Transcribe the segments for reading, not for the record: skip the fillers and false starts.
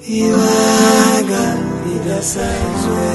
Ibanga ridasanzwe.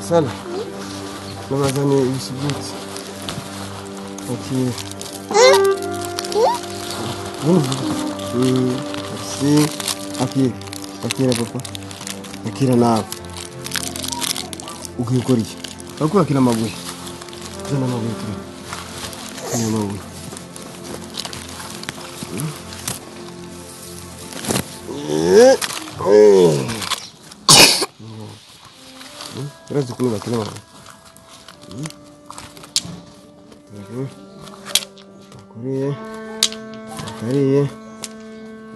Sala, nabazaniye ibisuguti. Akira. Merci. Akira. Akira papa. Akira nawe. Ugiye gukora iki? Uriko urakina amabuye. Zana amabuye turi. Zana amabuye. Urazi ukuntu bakina amabuye. Akuriye. Akariye.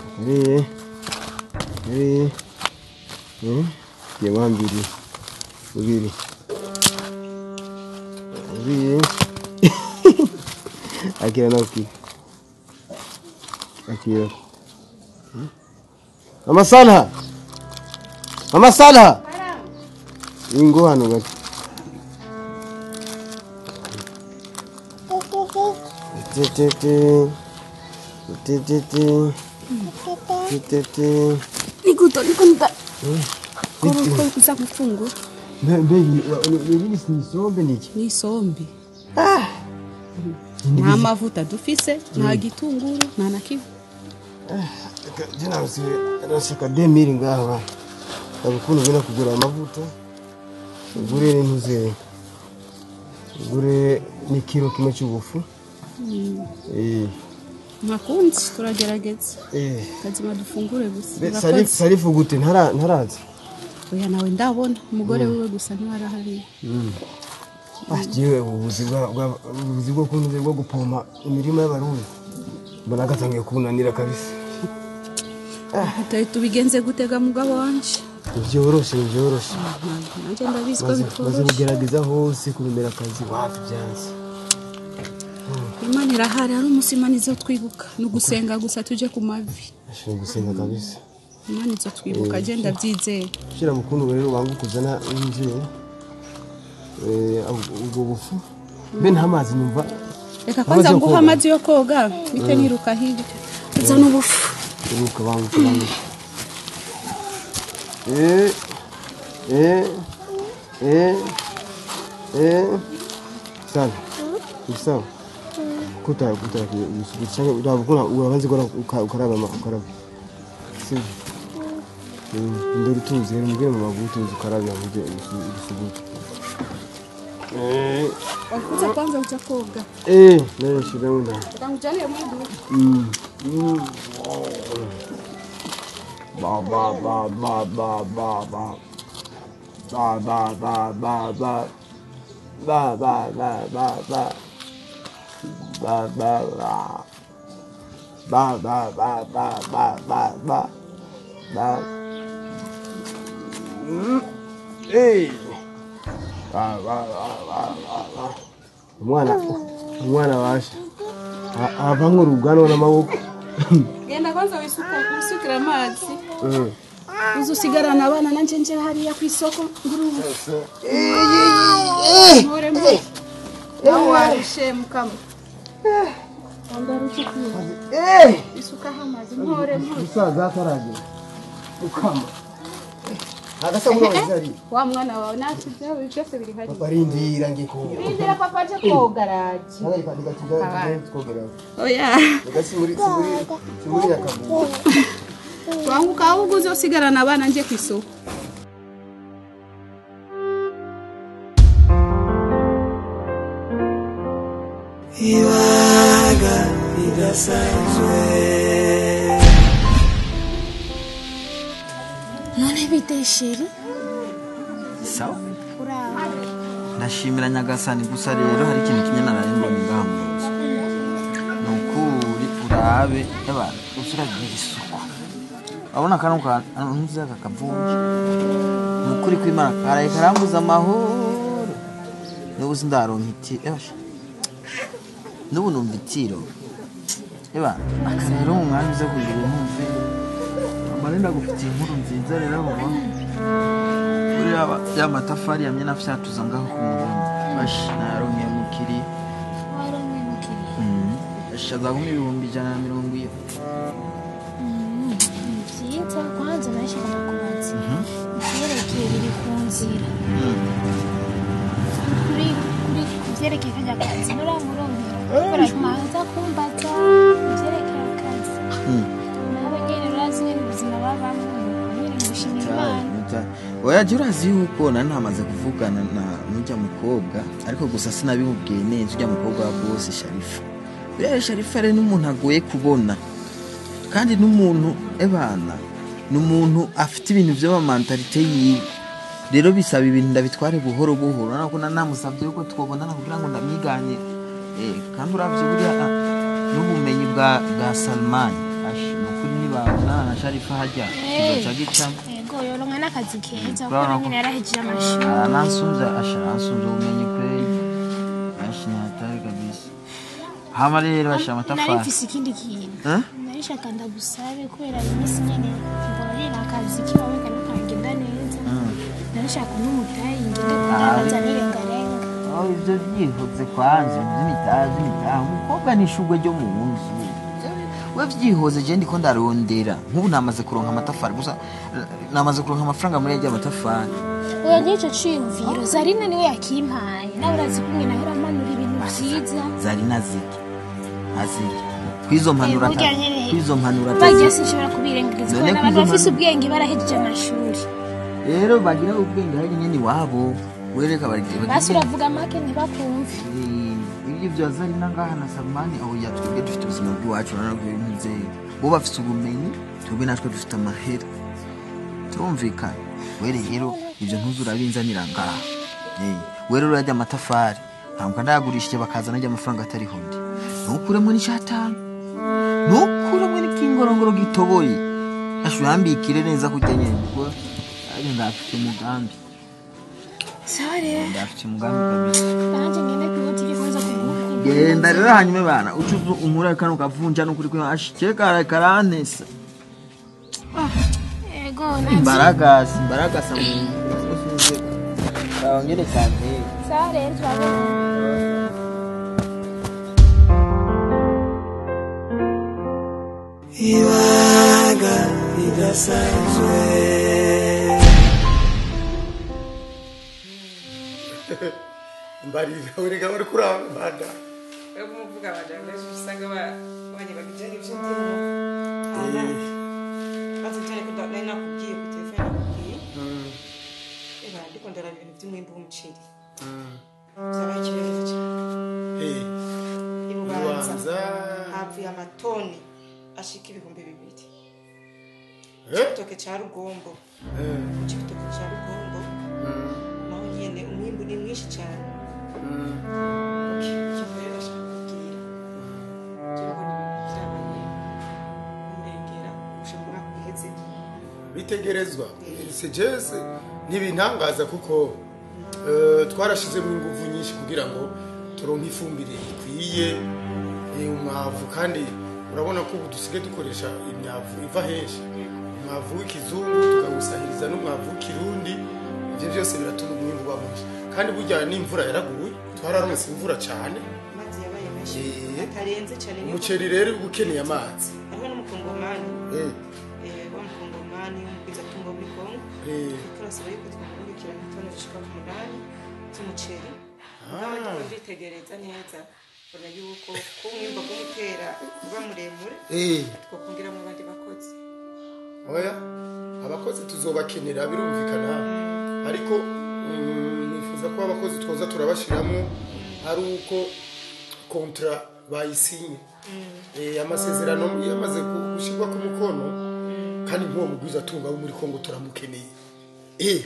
Akariye. Akariye. Giye wambiri. Ubiri. Ubiri. Akira nawe ukiri. Akira. Mama Salha. Mama Salha. Ingo hano gato. Te te te te te te te. Nikuto nikunta. Ko kuza gufungura. Mbe ni isombe niki? Ni isombe. Ah. Nta mavuta dufise, nta gitunguru, nta na kimwe. Jina nashaka 2000 ngaha. Ukuntu ugenda kugura amavuta. Ugure n'intuze. Ugure n'ikiro kimwe cy'ubufu. Ntakundi turagerageza. Kazima dufungure gusa. Sarifu sarifu gute ntaraza. Oya nawe ndabona umugore wiwe gusa ntiwarahari. Ah jewe ubuzi bwo kuntuze bwo gupompa imirima y'abarundi. Mbona gatangiye kunanira kabisa. Ah tubigenze gutega mugabo wanje. Byoroshe byoroshe. Nanje ndabizi ko bitoroshe. Maze kugerageza hose kurumera akazi wapi byanze. Imana irahari ari umunsi Imana izotwibuka nugusenga gusa tuje ku mavi. Ashobora gusenga kabisa. Imana izotwibuka je ndabyizeye. Shira mukundu rero bangu kuzana injire. Ubwo bufu. Mbe nta mazi numva. Reka kwanza nguha amazi yo koga bite niruka hirya. Uzana ubufu. Iruka bangu bangu. Sawa. Sawa. Kuta kuta cyangwa urabukuna urabanze gora ukaraba ukaraba. Sivyo. Ndori tuzi rero mubwire mama gutuza ukaraba mubwire ibisuguti. Wakuza kwanza uja koga. Nene shida unda. Ukangujalie mwidu. Ba ba ba ba ba ba ba. Ba ba ba ba ba. Ba ba ba ba ba. Ba ba ba. Ba ba ba ba ba ba ba. Ba. Hey. Ba ba ba ba ba. Umwana washa. Avanga urugano n'amaboko. Genda kwanza wisuka usukira amazi. Uzusigarana abana nanje nje hariya ku isoko ngurubu. Mpore mpore. Nawarushe mukama. Wandaruke kwiba. Isuka amazi mpore mpore. Musaza ataragira. Mukama. Agasa muri wazari. Wa mwana wawe natwe byawe byose biri hari. Papa rindira ngiye koga. Rindira papa aje koga araje. Nanga ndigatuja twogera. Oya. Ndasi muri muri yakabu. Wanguka ahubwo uzosigarana abana nje kwisoko. Ibanga ridasanzwe. None bite chéri? Sawa. Ndashimira Nyagasani gusa rero hari ikintu kimwe naraye mbonye ngaha mu nzu. Ni ukuri urabe abantu usuragira isuku. Urabona kano kantu aka kavunja. Ni ukuri kw'Imana karaye karambuza amahoro. N'ubu sindaronka iti ebasha. N'ubu numva itiro. Eba aka rero mu mwanya uza kugira ntumve. Amare ndagufitiye inkuru nziza rero mama. Buriya ya matafari yamye nafyatuza ngaho ku mugongo. Bash naronke mukiri. Waronke mukiri. Ashaza kumpa 120,000. Vyiza kwanza nashaka ndakubaza. Ivyerekeye biri ku nzira. Kuri kuvyerekeye kajya kazi nuramuronkera. Kubera kumanza kumbaza ivyerekeye akazi. Nabo nyene urazi nyene ubuzima babamwo. Nyene gushimira Imana. Oya jya urazi yuko nari namaze kuvugana na n'ujya mukobwa ariko gusa sinabimubwiye neza ujya mukobwa wa bose Sharifa. Buriya Sharifa rero n'umuntu agoye kubona kandi n'umuntu ebana ni umuntu afite ibintu by'amamantalite yiwe rero bisaba ibintu ndabitware buhoro buhoro urabona ko namusabye yuko twobonana kugira ngo ndamwiganye kandi uravye buriya n'ubumenyi bwa Salman ni ukuri ntibabonana na Sharifa harya kizoca gicamo. Yego yoronka n'akazi keza kuko nyine yarahejeje amashuri. Aransumbya aransumbya ubumenyi kweli. Ashi ni hatari kabisa. Hama rero basha amatafari. Nari mfise ikindi kintu. Nari shaka ndagusabe kubera iminsi nyene mbona nyene akazi kiwawe kariko karagenda neza. Nari shaka n'umutayi ngende kudandaza n'irengarenga. Oh ivyo vyihoze kwanza ivy'imitahe umukobwa n'ishurwe ryo mu nzu. We vyihoze je ndiko ndarondera nk'ubu namaze kuronka amatafari gusa namaze kuronka amafaranga muri yarya amatafari. Oya n'ico ciyumviro Zarina niwe yakimpaye nawe urazi kumwe nahora mpanura ibintu vyiza. Zarina ziki aziki kwizo mpanura kwizo mpanura bagiye sinshobora kubirengagiza kuko n'abantu bafise ubwenge barahejeje amashuri rero bagira ubwenge hari nyene iwabo wereka bagira basi uravuga make ntibakumve. Ibyo vya Zarina ngaha na Salmani aho yatwebwe dufite ubuzima bw'iwacu urabona bo bafite ubumenyi twebwe natwe dufite amahera turumvikana. We rero ibyo ntuzurabinzanira ngaha we rero urarya amatafari ntabwo ndayagurishije bakazana ajya amafaranga atariho ndi ntukuremo n'icatanu ntukuremo n'ikingorongoro gitoboye ashurambikire neza kurya nyene kuko ndafite umugambi. Sawa rero ndafite umugambi kabisa. Nanje ngende kwibutike kwanza kuguka. Genda rero hanyuma bana ucuzu umura kano kavunja n'ukuri kwe ashike karantesa. Yego nanje imbaragasa imbaragasa mu ngene cyane. Sawa rero turabona. Ibanga ridasanzwe. Mbarira urega bari kurambada. Wewe muvuga abajambo usanga banyibagije ibyo ndimo. Maze cyane ko nari nakubwiye ku telefone nakubwiye. Eba ndiko ndaraba ibintu by'umwimbu w'umuceri. Byabaye ikibazo cyane. Ibubanza havuye amatoni ashika 2000. Igitoke cya Rugombo. Igitoke cya Rugombo. Naho nyene umwimbu ni mwinshi cyane. Bitegerezwa sejese ntibintangaza kuko twarashizemo ingufu nyinshi kugira ngo turonke ifumbire ikwiye umwavu kandi urabona ko ubu dusigaye dukoresha imyavu iva henshi umwavu w'ikizungu tukawusahiriza n'umwavu w'ikirundi ibyo byose biratuma umwimbu uba mwinshi kandi burya n'imvura yaraguye twararonse imvura cyane amazi yabaye menshi atarenze cyane. Umuceri rero uba ukeneye amazi. Hariho n'umukongomani wa mukongomani w'umugwizatungo muri Kongo turasaba yuko twamurungikira nk'itoni zishika ku 8 z'umuceri. Nawe nditegereza neza mbona yuko ko umwimbu w'umutera uba muremure twokongeramo abandi bakozi. Oya abakozi tuzobakenera birumvikana ariko nifuza ko abakozi twoza turabashiramo ari uko Contrat bayisinye, amasezerano yamaze gushyirwa ku mukono, kandi nk'uwo mugwiza atunga wo muri Kongo turamukeneye.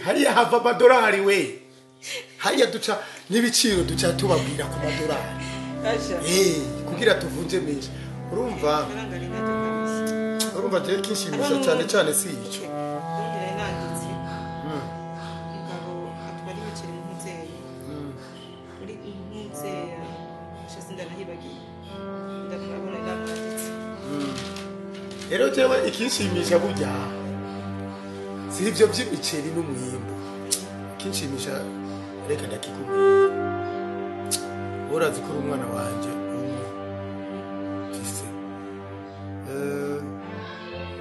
Hariya hava amadolari we, hariya duca n'ibiciro, duca tubabwira ku madolari kugira tuvunje menshi. Urumva, Amafaranga ari nacyo kabisa. Urumva jewe kinshimisha cyane cyane si icyo. Ubundi nari nanditse umugabo atwara imiceri mu nzeyi, muri nzeya shasi, ndanahibagiye, ndamurabona, namwanditse. Rero jewe ikinshimisha burya si ibyo by'imiceri n'umwimbu. Ikinshimisha, reka ndakikubwira. Urazi ko uri umwana wanje umwe mfise.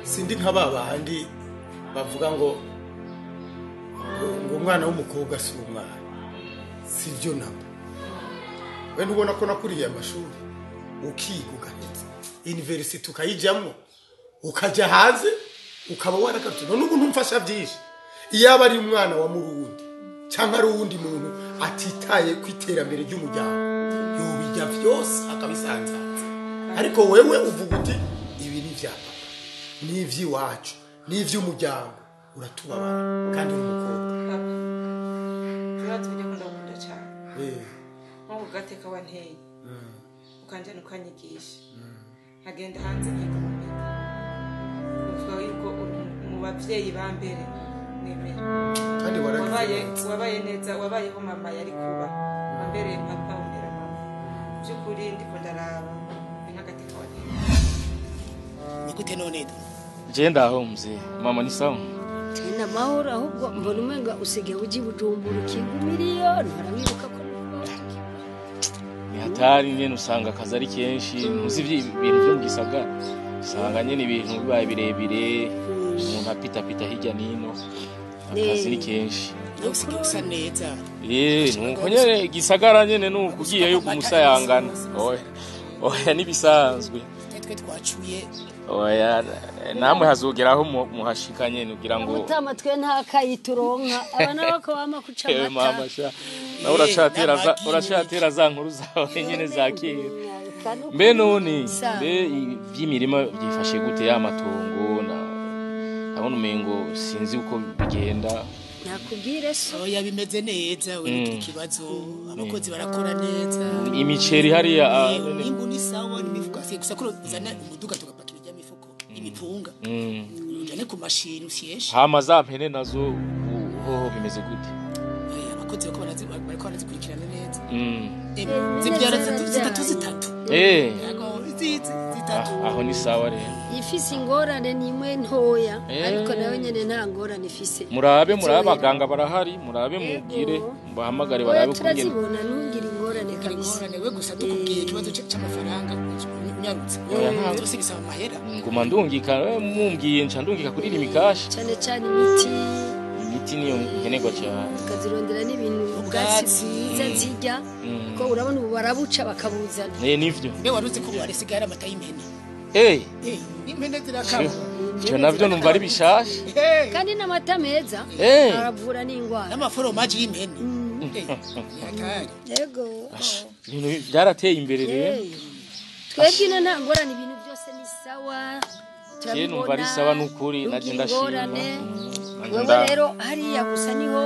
Sindi nka ba bandi bavuga ngo umwana w'umukobwa si umwana. Sibyo nabo. We ntubona ko nakuriye amashuri, ukiga ugaheza university, ukayijyamo, ukajya hanze, ukaba waragarutse, none ubu ntumfasha byinshi? Iyo aba ari umwana wa murundi cyangwa ari uwundi muntu atitaye ku iterambere ry'umuryango, yobijya byose akabisanzaza. Ariko wewe uvuga uti ibi ni ibya papa, ni iby'iwacu, ni iby'umuryango. Uratubabara kandi uri umukobwa. Papa, turazi uburyo ko ndagukunda cyane. Nk'ubu gateka wanteye, ukanjyana ukanyigisha, nkagenda hanze nkiga ubumenyi, uvuga yuko uri mu babyeyi ba mbere nemera. Kandi waragize Wabaye neza. Wabaye neza, wabayeho mama yari kuba wambereye papa, umbera mama. By'ukuri ndiko ndaraba ni nk'agateka wanteye. Ni gute none? Je ndaho mzee. Mama, ni sawa? Tena amahoro, ahubwo mbona umenga usigaye uja i Bujumbura ukigumiriyo, ntarawibuka ko Ni hatari nyene, usanga akazi ari kenshi, ntuzi ibintu vyo mu gisagara. Usanga nyene ibintu bibaye birebire, umuntu apitapita hirya nino. Akazi ni kenshi. Nawe usigaye usa neza. Nuko nyene gisagara nyene nuko ugiyeyo kumusayangana. Oya. Oya, nibisanzwe. Twe twacuye. Oya, namwe hazogeraho muhashika nyene kugira ngo Mutama, twe nta kayi turonka, abana bako bama kuca Ewe amata. Mama sha. Nawe uracatera za, uracatera za nkuru zawe nyene za kera. Mbe none, mbe ivy'imirima byifashe gute, ya matongo na ndabona umengo sinzi uko bigenda. Nakubwire so. Oya, bimeze neza we, ntugira ikibazo, abakozi barakora neza. Imiceri hariya Umwimbu ni sawa, n'imifuko asigaye gusa ko uzana umuduga tugapakira ijya mifuko imipunga, ujane ku mashini usyeshe. Hama za mpene nazo hoho bimeze gute? Abakozi bariko barazikurikirana neza. Zibyara Zirabyaye. zitatu zitatu. Yego, izizi zitatu. Ah, aho ni sawa rero. Ifise ingorane ni imwe ntoya, ariko nayo nyene nta ngorane ifise. Murabe, murabe, Izohera. abaganga barahari, murabe mubwire bahamagare Oya, barabe kungene. turazibona, ntugire ingorane kabisa. Ingorane we gusa tukubwiye ikibazo c'amafaranga, unyarutse. Oya, nta- Byose bisaba amahera. Nguma ndungika, mumbwiye nca ndungika kuri Lumicash. Cane cane imiti. Imiti niyo nkenerwa cyane. Tukazirondera n'ibintu, ubwatsi bwiza zirya, ko urabona ubu barabuca bakabuzana. Nivyo. Mbe wari uzi ko ubu hasigaye ari amata y'impene? Impene zirakamwa. Ivyo navyo numva ari bishasha. Kandi n'amata meza, aravura n'ingwara. N'amaforomaji y'impene. Ni hatari. Yego. Ibintu byarateye imbere rero. Twebwe ino nta ngorane, ibintu byose ni sawa. Je numva ari sawa nukuri, naje Ntugire ndashima. ingorane. Nanje Wewe rero hariya gusa niho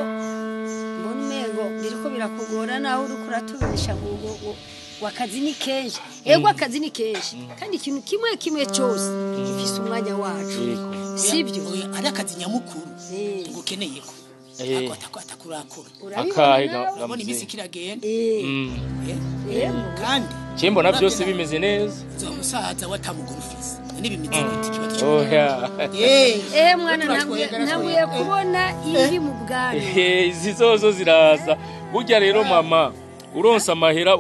mbona umengo biriko birakugora, naho uriko uratubesha ngo akazi ni kenshi. Ego, akazi ni kenshi, kandi ikintu kimwe kimwe cyose gifise umwanya wacu, sibyo? Oya, ari akazi nyamukuru tugukeneye ko ako atakurakora. Akahe Urabona iminsi gamze? kiragenda. Kandi Je mbona byose bimeze neza. uzoba umusaza watamugura ufise none bimeze gute ikibazo? Oya. Mwana, ntanguye kubona imvi mu bwanwa. Izi zozo ziraza burya rero mama, uronse amahera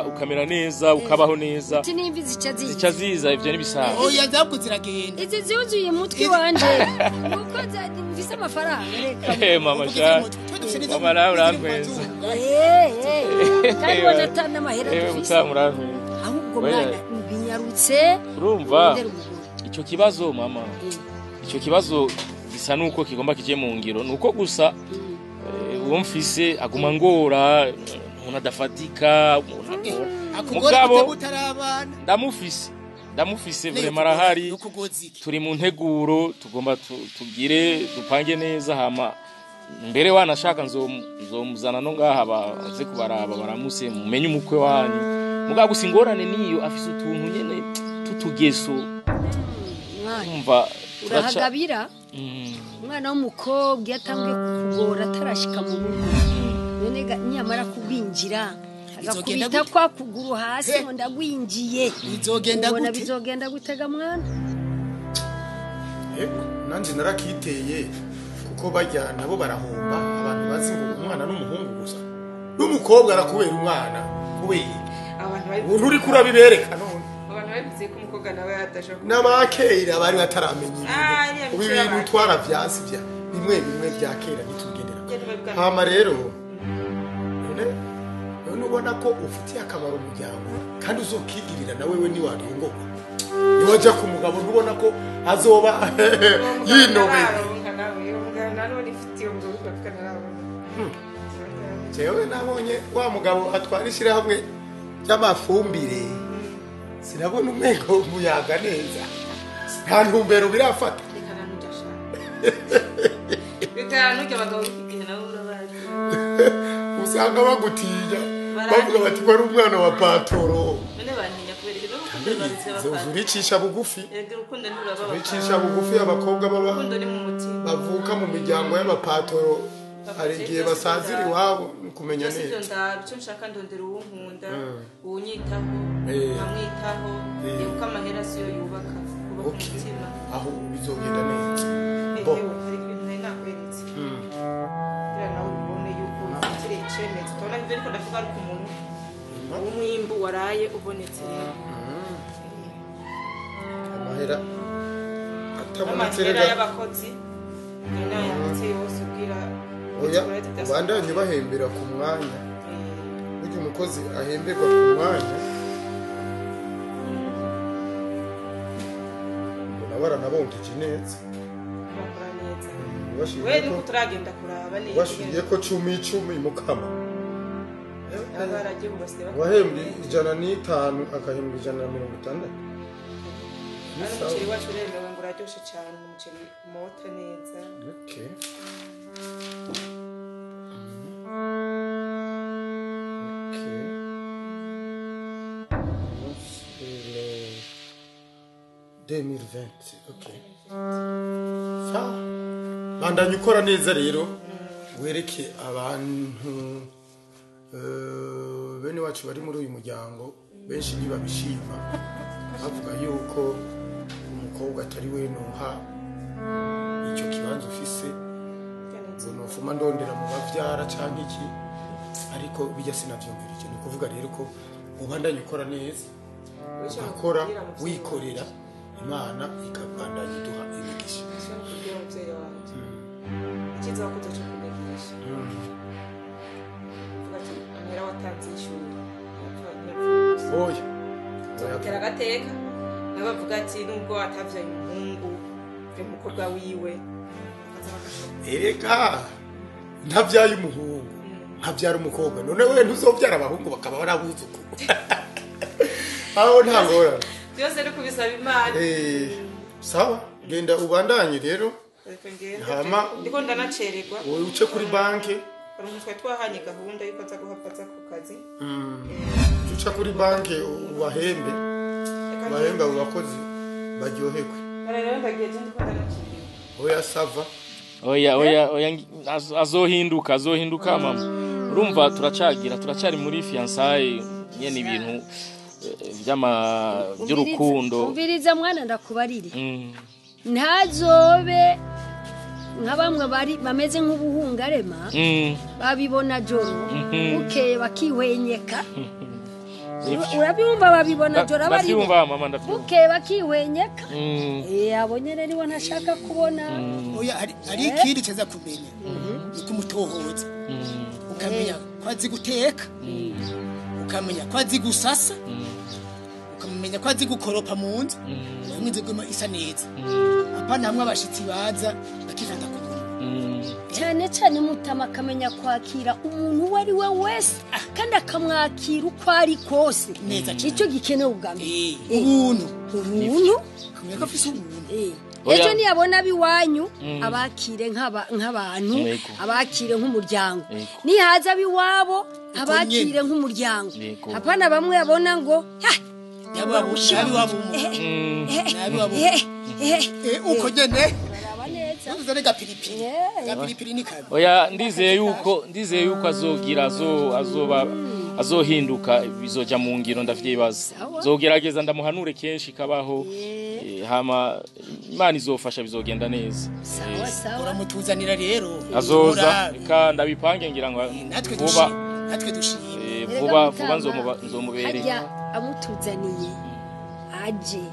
ukamera neza, ukabaho neza. Uti n'imvi zica ziza. Zica ziza, ivyo nibisanzwe. Oya, zabwo ziragenda. Izi zuzuye umutwe wanje nuko mfise amafaranga, reka. Mama sha, mama, nawe urankweza. Kandi ubona ata n'amahera dufise. Mutamu, urankweza. Ahubwo Oya. mwana, binyarutse. Urumva urondere umugore. icyo kibazo mama, icyo kibazo gisa nuko kigomba kije mu ngiro, nuko gusa uwo mfise aguma ngora. Umuntu adafatika, umuntu akora. Akugora Mugabo kutarabana. Ndamufise vraiment arahari. Turi mu nteguro, tugomba tugire dupange neza, hama mbere wanashaka nzomuzana no ngaha baze kubaraba, baramuse mumenye umukwe wanyu. Mugabo gusa ingorane niyo afise utuntu nyene tutugeso. Mwana umva urahagabira. Umwana w'umukobwa iyo atangiye kukugora atarashika mu rugo, none nyamara kugwinjira Bizogenda agakubita gute? kwa kuguru hasi ngo ndagwinjiye. Bizogenda Ubona gute? bizogenda gutega mwana? Yego, nanjye narakiteye, kuko bajya nabo barahomba. Abantu bazi ngo umwana n'umuhungu gusa, n'umukobwa arakubera umwana kubera Abantu ubu nturi kurabibereka none. Abantu babivuze ko umukobwa nawe adashobora N'abakera bari bataramenya Ah, ibintu. iriya Ubu mico ibintu y'abakera. twaravyasi vya bimwe bimwe bya kera ntitubigendera. Kera babibwira. Hama rero none ubona ko ufitiye akamaro umuryango kandi uzokigirira na wewe niwarongorwa, niwajya ku mugabo ntubona ko azoba yinobeye? Nararonka nawe, uwo mugabo nanone ifitiye umugabo uravuga nararonka. Jewe nabonye wa mugabo atwara ishyirahamwe ry'amafumbire, sinabona umwego umuyaga neza, nta ntumbero birafata. Reka nanujya ashaka. Reka nanujya, abagabo b'iki gihe nabo urabazi. Usanga bagutinya, bavuga bati ko ari umwana wa patoro. None bantinya kubera iki? N'urukundo rwarutse abapatoro. Uricisha bugufi. Erega urukundo ntiruraba Uricisha bugufi, abakobwa baba Urukundo ni mu mutima. bavuka mu miryango y'abapatoro hari igihe basazira iwabo kumenya Byose ibyo neza. ndaba icyo nshaka, ndondera uwunkunda, uwunyitaho, nkamwitaho. Kuko amahera siyo yubaka, kubaka umutima. Aho bizogenda neza. Bo. Ewe, hari ibintu nari nakweretse kugira nawe ubone yuko ufatire icemezo. Tubona ibyo ariko ndavuga ari ku muntu w'umwimbu waraye ubonetse rero. Amahera atabonetse N'amahera rega. y'abakozi nari nayanditse yose ubwira. Oya, ubandanye bahembera ku mwanya. Burya umukozi ahemberwa ku mwanya, mbona baranabongeje neza. Bakora neza. Bashiriye We ko nuko turagenda kuraba neza. Bashiriye ko cumi icumi mukama. Abaragiye ubu basigaye bakora Uwahembwe neza. 105 akahembwa 160. Ni Hano sawa. umuceri wacu uremewe ngo uraryoshe cyane, umuceri umota neza. Okay. Okay. C'est le 2020. Okay. Sawa. Bandanya ukora neza rero, wereke abantu bene wacu bari muri uyu muryango. Benshi ntibabishima, bavuga yuko umukobwa atari we nuha icyo kibanza ufise, ngo nufuma ndondera mu bavyara canke iki, ariko bijya sinavyumvirije. Ni ukuvuga rero ko ubandanya ukora neza, ugakora wikorera, Imana ikabandanya iduha imigisha. Icyo nakubwira umubyeyi wanjye, icyiza wakoze cyo kunyigisha, uvuga ati amahera watanze y'ishuri Oya. Nzogutera agateka. Nabo bavuga ati nubwo atavyaye umuhungu, uri umukobwa wiwe akaza bagashobora. Erega ntabyaye umuhungu, nkabyara umukobwa, none we ntuzobyara abahungu bakaba barabuzukuru? Aho nta ngorane. Byose ni kubisaba Imana. Sawa, genda ubandanye rero. Reka ngende. Hama Ndiko ndanacererwa. Wowe uce kuri banki. Hari umuntu twari twahanye gahunda yuko aza guhava aza ku kazi. Uca kuri banki ubahembe. Reka. Ubahembe abo bakozi baryoherwe. Rero ndagiye je, ndiko ndanacererwa. Oya, ça va. Oya, oya, oya, azohinduka, azohinduka mama. Urumva turacagira, turacari muri fiançailles nyene, ibintu vy'ama by'urukundo. Umviriza mwana, ndakubarire. Ntazobe nka bamwe bari bameze nk'ubuhungarema, babibona joro, bukeye bakihwenyeka. Nivyo. Urabyumva? Babibona joro abari Ndavyumva mama, ndavyumva. bukeye bakihwenyeka. Abo nyene nibo ntashaka kubona. Oya, hari ikindi cyaza kumenya, ni kumutohoza, ukamenya ko azi guteka, ukamenya ko azi gusasa, ukamenya ko azi gukoropa mu nzu, hamwe inzu iguma isa neza, apana hamwe abashitsi baza bakikanda ku munwa. Cyane cyane mutama akamenya kwakira umuntu uwo ari we wese kandi akamwakira uko ari kose. Neza cyane. Nicyo gikenewe ubwa mbere. Ubuntu. Ubuntu. Akamenya ko afise ubuntu. Oya. Ejo niyabona abiwanyu abakire nk'abantu, Yego. abakire nk'umuryango. Yego. Nihaza abiwabo abakire nk'umuryango. Yego. Hapana bamwe babona ngo ha Nabi wabo. Nabi wabo. Uko nyene. Baraba neza. Uzane gapiripiri. Gapiripiri ni kabi. Oya, ndizeye yuko azogira azoba azohinduka, bizoja mu ngiro, ndavyibaza. Zogerageza ndamuhanure kenshi kabaho, hama Imana izofasha bizogenda neza. Sawa sawa. Uramutuzanira rero. Azoza reka ndabipange ngira ngo Natwe vuba dushime. Natwe dushime. Vuba vuba nzomubere. Harya amutuzaniye aje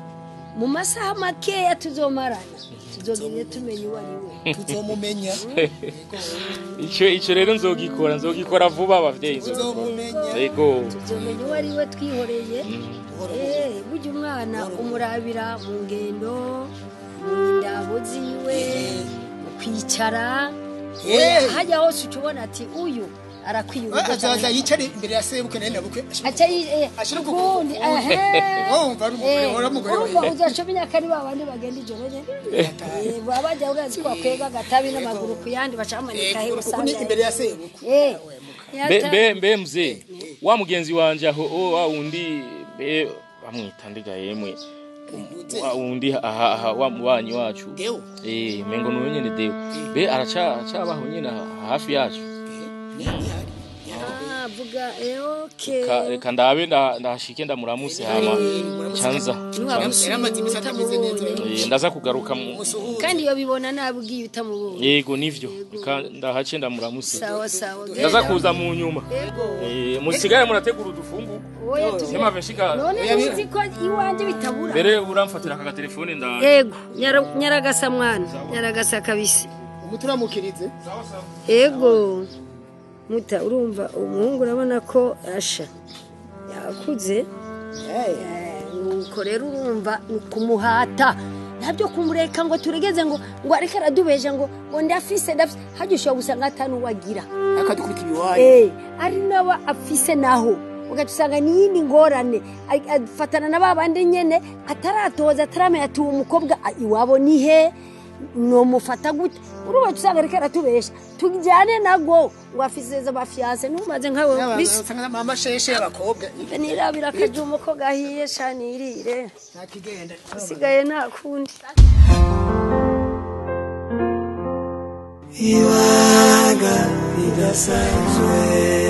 mu masaha makeya tuzomarana, tuzogenda tumenya uwo ari we. Tuzomumenya. Ico rero nzogikora vuba abavyeyi nzogikora. Tuzomumenya. Yego. Tuzomenya uwo ari we twihoreye. Burya umwana umurabira mu ngendo, mu ndabo ziwe, mu kwicara. Hajya hose uca ubona ati uyu arakwiye urugo. Azaza yicare imbere ya sebukwe na nyinabukwe. Aca Ashira ukuguru ukundi, ku kundi. ehe. Wumva ari umugore, uri umugore we. Urumva uzoca umenya ko ari ba bandi bagenda ijoro nyene. Baba bajya urazi ko bakwega agatabi n'amaguru ku yandi, baca bamanika he Kuko ni usanga. imbere ya sebukwe. Mbe mzee wa mugenzi wanje aho wa wundi mbe bamwita ndiga yemwe wa wundi aha wa mubanyi wacu. Deo. Mengo nuyo nyene Deo. Mbe aracabaho nyene hafi yacu. Vuga okay. Reka ndabe ndahashike ndamuramutse hama chanza. Yaramaze iminsi atameze neza. Ndaza kugaruka mu Kandi iyo bibona nabi ugiye utamubonye. Yego nivyo. Reka ndahace ndamuramutse. Sawa sawa. Ndaza kuza mu nyuma. Musigare murategura udufungu. Oya Sema veshika. None uzi ko iwanje bitabura. Mbere uramfatira aka telefone nda. Yego, nyaragasa mwana, nyaragasa kabisa. Umuturamukirize. Yego. Muta urumva umuhungu urabona ko asha yakuze. Nuko rero urumva kumuhata ntabyo kumureka ngo turegeze ngo areke aradubeje ngo ndafise hajya ushobora gusanga atanu wagira akadukubita ibiwaye. Ari nawe afise naho ugaca usanga n'iyindi ngorane afatana na babandi nyene ataratoza ataramenya ati uwo mukobwa iwabo ni he nomufata gute. Urumva usanga ariko aratubesha tujyane nago ngo afise za bafiance numaze nkawe bisi Usanga mama sheshe y'abakobwa. nirabira akajumo ko gahiye shanirire Ntakigenda. asigaye nta kundi. Ibanga ridasanzwe.